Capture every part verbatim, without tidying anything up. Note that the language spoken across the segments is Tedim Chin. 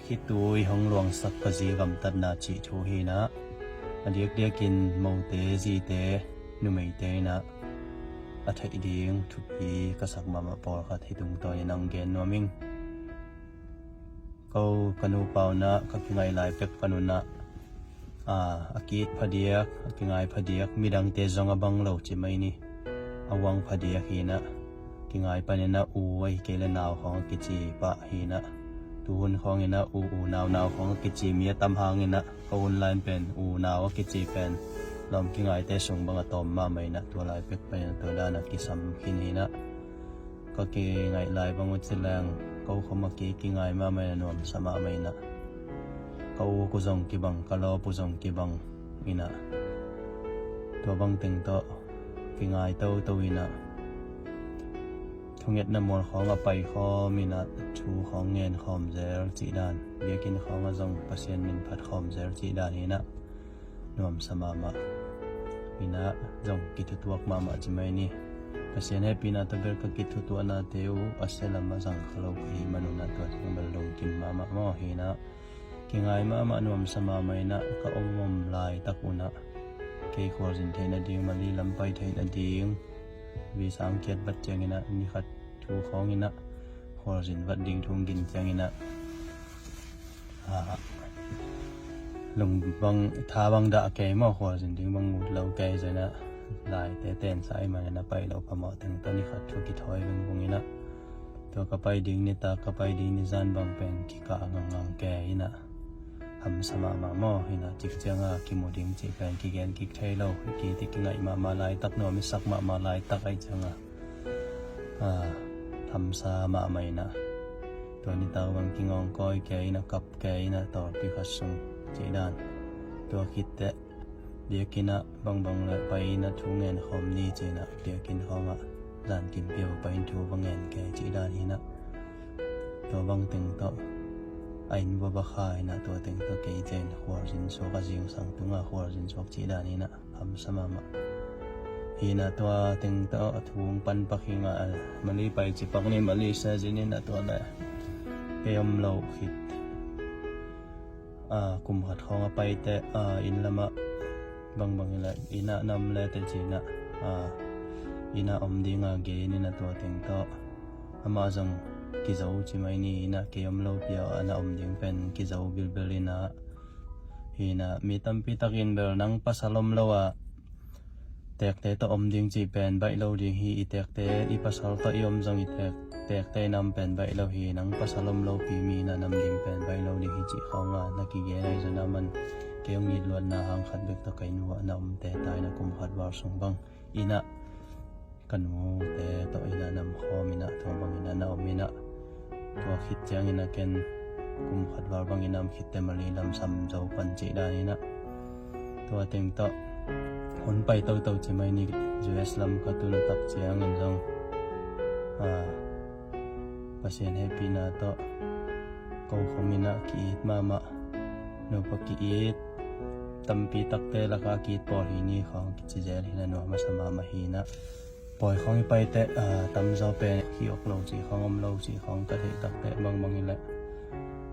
khitui hong luangsak ka zi gamtatna cih thu hi inah, a diakdiakin mote, zite, numeite inah a theih ding thupi ka sak mahmah pawlkhat hih tungtawnin hong gen nuam ing. Ko ka nupa unah ka kingaih lai pek pan unah, a, a ki-it phadiak, a kingai phadiak, midangte zong a bang lo ci mai ni. A uang phadiak hi inah, kingai pan inah u, ahih kei leh nau khawng a kici pah hi inah, tuhun khawng inah u, unau, nau khawng a kici mi a tam hang inah, ka online pen unau a kici pen lawm kingaite sung bang a tawm mahmah inah, tua lai pek pan inah tua dan a kisam khin hi inah, ka kingaih lai bang uh ci leng, ko khawm a ki, kingai mahmah inah, nuamsa mahmah inah, ka uk uh zong kibang, ka lawp uh zong kibang inah, tua bang teng tawh kingai toto inah, thungetna mual khawng a pai khawm inah, thu khawng ngen khawm zel cih dan, biakinn khawng ah zong Pasian min phat khawm zel cih dan hi inah, nuamsa mahmah. Hi inah zong kithutuak mahmah ci mai ni. Pasian hehpihna tawh bel ka kithutuahnate uh a sia lam ah zang kha lo ka hih man unah, tua teng bel lungkim mahmah maw. Hi inah kingai mahmah, nuamsa mahmah inah, ka om om laitak unah kei khualzin theih nading, Mali lam pai theih nading visa hong kiat vat ciang inah, ni khat thu khawng inah khualzin vat ding thu hong gin ciang inah, a, lung bang, tha bang dah kei maw, khualzin ding bang ut lo kei zong inah, laite tensa ahih man inah pai lo phamawh teng tawh ni khat thu kithawi vengvung inah, tua ka pai ding nitak, ka pai ding nizan bang pen kikah ngangngang kei inah, hamsa mahmah maw. Hi inah cik ciang a kimu ding cih pen kigen kik thei lo, ki, ti kingaih mahmah laitak, nuam i sak mahmah laitak ahih ciang a, a, hamsa mahmah inah, tua nitak bang kingawngkawi kei inah, kap kei inah, tawlpi khat sung cih dan. Tua khit teh biakinn ah bangbang le pai inah thu ngen khawm ni ci inah, biakinn khawng ah zan kim peuh pai in thu va ngen kei cih dan hi inah, tua bang teng tawh a inn va ba kha inah, tua teng tawh kei ciang khualzin suak, a zingsang tungah khualzin suak cih dan hi inah, hamsa mahmah. Hi inah tua teng tawh a thu hong pan pak hi inah, Mali pai ci pak ni, Mali sa zin inah, tua le kei om lo khit, a, kum khat khawng a pai teh, a, inn lamah bangbang hi leh, inn ah na om le teh ci inah, a, inn ah om ding a gen inah, tua teng tawh amah zong kizo ci mai ni. Inn ah kei om lopi a, a na om ding pen kizo bilbil inah. Hi inah mi tampi takin bel nang pasal om lo a tekte tawh om ding cih pen baih lo ding hi. I tekte, i pasal tawh i om zong i tek, tekte i nam pen baih lo hi. Nang pasal om lopi mi na nam ding pen baih lo ding hi cih khawng a na kigen ahi zong, aman kei hong it luatna hang khat bek tawh ka inn uah na omte ta inah, kum khat val sung bang inah ka nute tawh inah na om khawm inah, tua bang inah na om inah. Tua khit ciang inah ken kum khat val bang inah om khit teh Mali lam sam zo pan cih dan inah. Tua teng tawh hun pai toto ci mai ni, U S lam ka tun tak ciangin zong, a, Pasian hehpihna tawh ko khawm inah ki-it mahmah, nupa ki-it tampi takte lakah ki-it pawl hi ni khawng kici zel hi inah, nuam a sa mahmah hi inah. Pawi khawng i pai teh, a, tamzaw pen khi awk lo cih khawng, om lo cih khawng ka theih tak teh, bangbang hi leh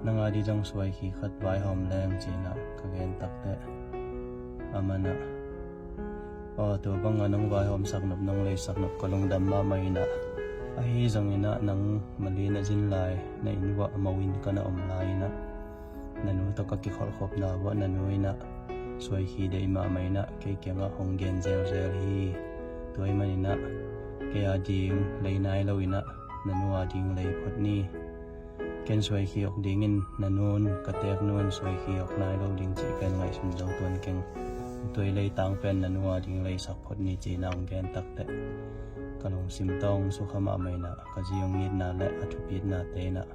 nang a ding zong suai khi khat vaihawm leng ci inah ka gen tak teh, aman ah, aw, tua bang a nong vaihawmsak nop, nong leisak nop ka lungdam mahmah inah. Ahi zong inah nang Mali na zin lai, na inn uah mo inn ka na om lai inah, na nu tawh ka kikholhkhopna uah na nu inah suai khi deih mahmah inah kei kiangah hong gen zelzel hi. Tua ahih man inah kei a ding lei nai lo inah na nu a ding lei phot ni. Ken suai khi awk dingin na nun, ka teek nun suai khi awk nai lo ding cih pen ngaihsun zo tuan keng. Tua i leitang pen na nu a ding leisak phot ni ci inah hong gen tak teh, ka lungsim tawh hong sukha mahmah inah, ka zi hong itna le a thupitnate inah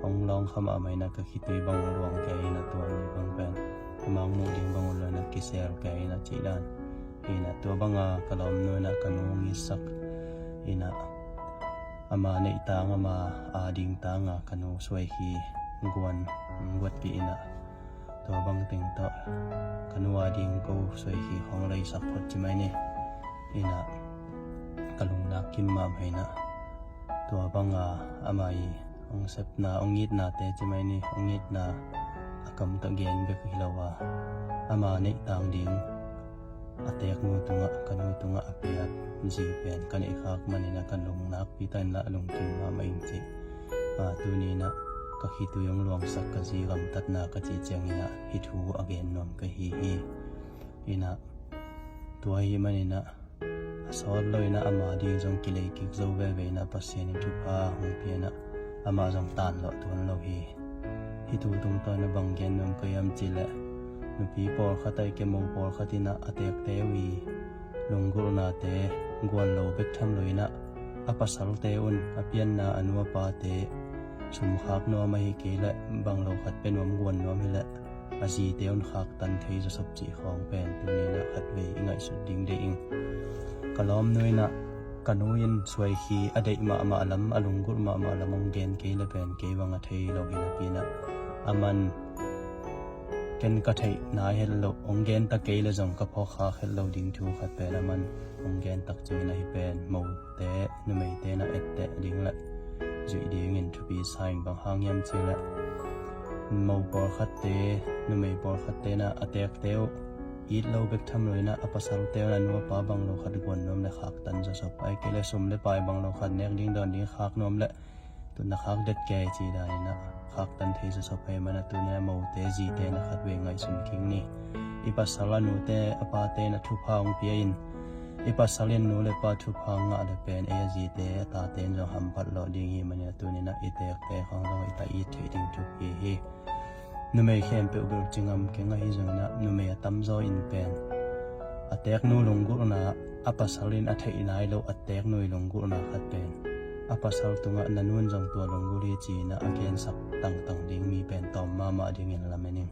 hong lawng kha mahmah inah, ka khitui bang a luang kei inah, tua ni bang pen a mang muh ding bang uh lo inah kisel kei inah cih dan. Inah tua bang a ka lawmnu inah ka nu hong itsak inah, ama neih tang, ama a ding tang a ka nu suai khi guan guatpih inah, tua bang teng tawh ka nu a ding ko suai khi hong leisak phot ci mai ni. Inah ka lungnak kim mahmah inah, tua bang a ama i hong sepna, hong itnate ci mai ni, hong itna a kam tawh gen bek hi lo a, ama neih tang ding a teeknu tungah, ka nu tungah a piak zi pen ka neih khak manin ah ka lung nakpi takin lah lungkim mahmah ing ci. A, tuni in ah ka khitui hong luangsak ka zi gamtatna ka cih ciangin ah hih thu a gen nuam ka hi hi. In ah tua ahih manin ah a sawt lo in ah ama ding zong kilei kik zo veve in ah Pasian in thupha hong pia in ah amah zong tan lawh tuan lo hi. Hih thu tungtawn ah bang gen nuam ka hiam cih leh, nupi pawlkhat ahih kei mo pawlkhat in ah a teekte uh i lunggulhnate guan lo bek tham lo in ah a pasalte un a pianna a nu a pate sum khak nuam ahih kei leh bang lo khat pia nuam guan nuam hi leh a zite un khaktan thei zawsop cih khawng pen tuni in ah khatvei i ngaihsut ding deih ing. Ka lawmnu in ah ka nu in suaikhi a deih mahmah lam, a lunggulh mahmah lam hong gen kei leh pen kei bang a thei lo hi napi in ah aman ken ka theih nai het loh, hong gen ta kei leh zong ka phawk khak het lo ding thu khat pen aman hong gen tak ciangin ah hih pen mote numeite in ah etteh ding leh zuih dingin thupi sa ing. Bang hang hiam cih leh mo pawlkhatte, numei pawlkhatte in ah a teekte uh it lo bek tham lo in ah a pasalte un a nu a pa bang lo khat guan nuam leh khaktan zawsop, ahih kei leh sum leh pai bang lo khat nek ding dawn ding khak nuam leh tu na khak det kei ci dan in ah khaktan thei zawsop ahih manin ah tuni in ah mote zite in ah khatvei ngaihsun kik ni. I pasal a nute a pate in ah thupha hong pia in, i pasal in nu leh pa thupha hong ngah leh pen ei a zite a tate in zong hamphat lawh ding hi manin ah tuni in ah i teekte khawng zong i ta it theih ding thupi hi. Numei khempeuh bel ci ngam keng, ahi zongin ah numei a tamzaw in pen a teeknu lunggulhna, a pasal in a theih nai loh a teeknu i lunggulhna khat pen a pasal tungah na nu in zong tua lunggulh hi ci-in ah a gensak tangtang ding mi pen tawm mahmah dingin lamen ing.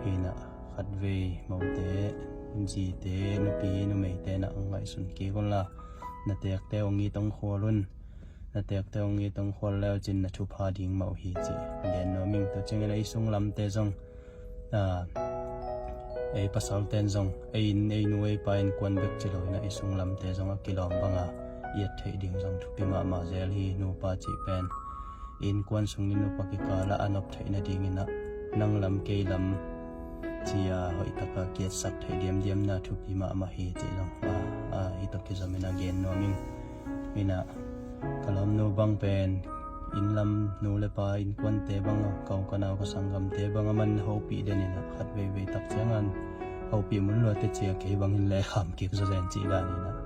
Hi in ah khatvei mote, zite, nupi numeite in ah hong ngaihsun kik un la, na teekte hong it hong khual un. Na teekte hong it hong khual le uh cin na thupha ding mah uh hi ci gen nuam ing. Tua ciangin ah i sunglamte zong, a, ei pasalten zong ei inn ei nu ei pa innkuan bek ci lo in ah i sunglamte zong a kilawm banga i et theih ding zong thupi mahmah zel hi. Nupa cih pen innkuan sung le nupa kikal ah a nop theih nadingin ah nang lam kei lam ci-a hoih taka kietsak theih diamdiamna thupi mahmah hi cih zong, a, a, hih tawh kizom in ah gen nuam ing. In ah ka lawmnu bang pen inn lam nu le pa innkuante bang, ka u ka nau ka sanggamte bang aman na hopih den in ah khat veivei tak ciangin hopih mun luate ci-a kei bangin le kham kik zawzen cih dan in ah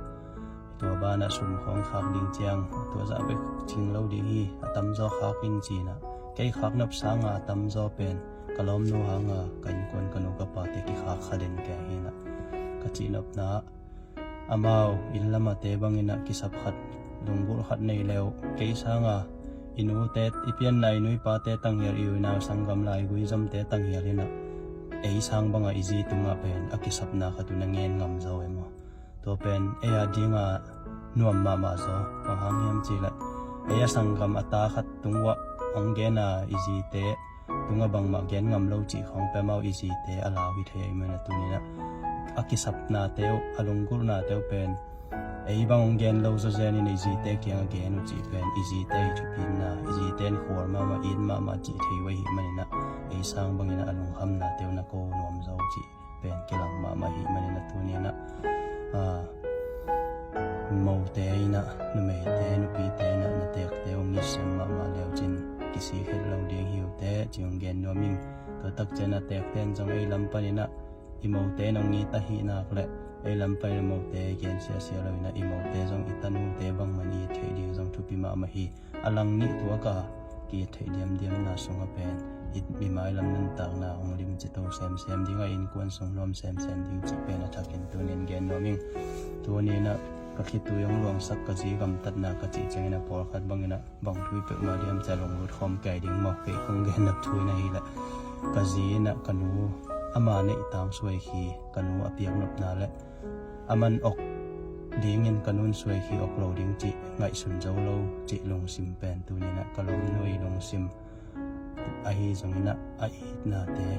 tua banah sum khawng khak ding ciang tua zah bek cing lo ding hi, a tamzaw khak in ci-in ah kei khak nop sanga a tamzaw pen ka lawmnu hanga ka innkuan ka nu ka pate kikhak kha den kei hi in ah ka cihnopna ah amau inn lamate bangin ah kisap khat, lunggulh khat nei le uh, kei sanga i nute, i pianna i nu i pate tanghial, i u i nau sanggam lai gui zomte tanghial in ah ei sang banga i zi tungah pen a kisapna khat uh na ngen ngam zaw e maw? Tua pen ei a dinga nuam mahmah zaw. Bang hang hiam cih leh ei a sanggam a ta khat tung uah hong gen a i zite tungah bangmah gen ngam lo cih khawng pen amau i zite a lau hi thei ahih manin ah tuni in ah a kisapnate uh, a lunggulhnate uh pen ei bang hong gen lo zawzen in i zite kiangah gen uh cih pen i zite i thupitna, i zite in khual mahmah, it mahmah cih thei uh ahih manin ah ei sang bangin ah a lungkhamnate uh na ko nuam zaw cih pen kilang mahmah ahih manin ah tuni in ah, a, mote in ah, numeite, nupite in ah na teekte hong it sem mahmah le uh cin kisik het lo ding hi uh teh ci hong gen nuam ing. Tua tak ciangin ah teekte in zong ei lam panin ah i mote in hong it ahih nak leh ei lam panin ah mote gen siasia lo in ah i mote zong i tanute bangmah in it theih ding zong thupi mahmah hi. A lang nih tuak a ki-it theih diamdiamna sungah pen i, i mailam nuntakna hong limci to semsem ding a, innkuan sung nuam semsem ding cih pen a thakin tuni in gen nuam ing. Tuni in ah ka khitui hong luangsak ka zi gamtatna ka cih ciangin ah pawlkhat bangin ah bang thu i peuhmah diam ci-a lunglut khawm kei ding maw, kei kong gen nop thu in ahih leh ka zi in ah ka nu ama neih tang suai khi ka nu a piak nopna leh aman awk dingin ka nu in suai khi awk lo ding cih ngaihsun zo lo cih lungsim pen tuni in ah ka lawmnu i lungsim ahi zongin ah a itnate,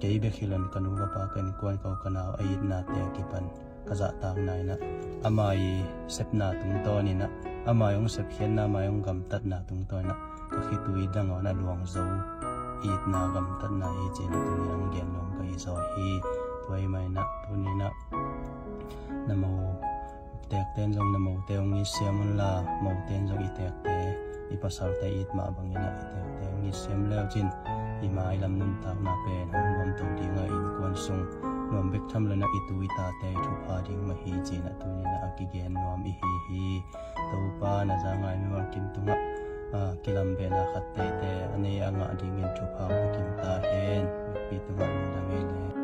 kei bek hi loin ka nu ka pa ka innkuan ka u ka nau a itnate a kipan ka zahtakna in ah ama i sepna tungtawnin ah Amah hong sepkhiatna, amah hong gamtatna tungtawn inah ka khitui dang aw na luang zo itna gamtatna hi ci-in a tuni-in hong gen nuam ka hi zaw hi. Tua ahih manin ah tuni-in ah na mo tekte in zong na mote hong it siam unla, mote in zong i tekte, i pasalte it mah bangin ah i tekte hong it siam leu cin i mailam nuntakna pen hong nuamto ding a, innkuan sung nuam bek tham lo inah i tu i tate i thupha ding mah hi ci-in ah tuni-in ah a kigen nuam i hi hi. Topa na za ngai mimal kim tungah, ah, kilambehna khat teitei a nei a ngah dingin thupha hong pia kim ta hen. Mipi tungah lungdam ei le.